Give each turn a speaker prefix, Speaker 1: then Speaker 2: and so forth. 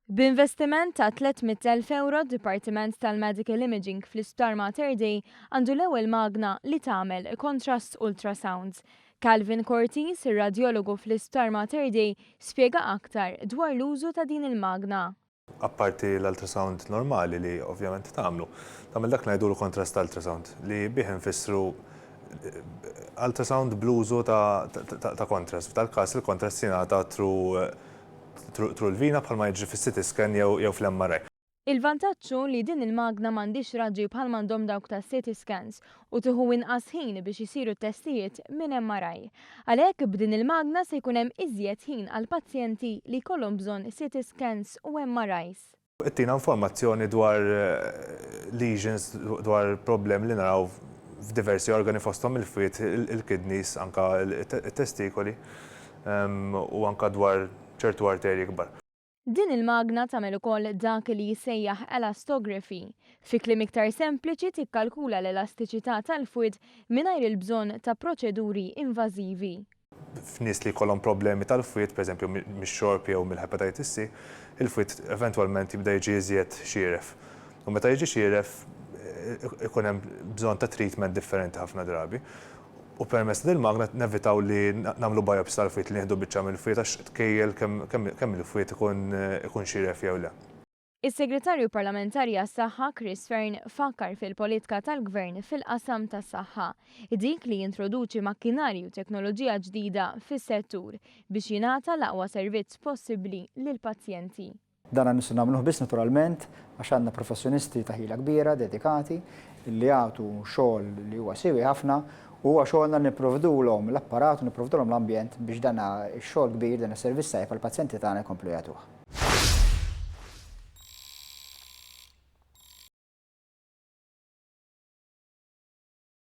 Speaker 1: B'investiment ta' 300,000 ewro d-Dipartiment tal-Medical Imaging fl-Isptar Mater Dei għandu l-ewwel magna li tagħmel contrast ultrasounds. Calvin Cortis, ir-radjologu fl-Isptar Mater Dei, spjega aktar dwar l-użu ta' din il-magna.
Speaker 2: Apparti l-ultrasound normali li ovvjament tagħmlu, tagħmel dak li ngħidulu contrast ultrasound li bih infissru ultrasound bl-użu ta' contrast. F'dal-każ il-contrast jingħata through through l-vina bħalma jiġri fis-CT scan jew fl-MRI.
Speaker 1: Il-vantaġġ hu li din il-magna m'għandhiex raġġi bħal m'għandhom dawk tas-CT scans u tieħu inqas ħin biex isiru t-testijiet minn MRI. Għalhekk b'din il-magna se jkun hemm iżjed ħin għall-pazjenti li jkollhom bżonn CT scans u MRIs.
Speaker 2: Ittina informazzjoni dwar lesions, dwar problemi li naraw f'diversi organi fosthom il-fwied, il-kidneys, anke t-testikoli u anke dwar ċertu arterji kbar.
Speaker 1: Din il-magna tagħmel ukoll dak li jissejjaħ elastography. Fi kliem iktar sempliċi tikkalkula l-elastiċità tal-fwied mingħajr il-bżonn ta' proċeduri invażivi.
Speaker 2: F'nies li jkollhom problemi tal-fwied, pereżempju mix-xorb jew mill-hepatitis C, il-fwied eventwalment jibda jiġi iżjed xieref. U meta jiġi xieref ikun hemm bżonn ta' treatment differenti ħafna drabi. U permezz ta' din il-magna nevitaw li nagħmlu biopsy tal-fwied li nieħdu biċċa mill-fwied għax tkejjel kemm il-fwied ikun xieref jew le.
Speaker 1: Is-Segretarju Parlamentari għas-Saħħa Chris Fearne fakkar fil-politka tal-Gvern fil-qasam tas-saħħa, dik li jintroduċi makkinarji u teknoloġija ġdida fis-settur biex jingħata l-aqwa servizz possibbli lill-pazjenti.
Speaker 3: Dan nistgħu nagħmluh biss naturalment għax għandna professjonisti ta' ħila kbira, dedikati, li jagħtu xogħol li huwa siewi ħafna u huwa xogħolna li nipprovdulhom l-apparat u nipprovdulhom l-ambjent biex dan ix-xogħol kbir, dan is-servizz tajjeb għall-pazjenti tagħna jkomplu jagħtuh.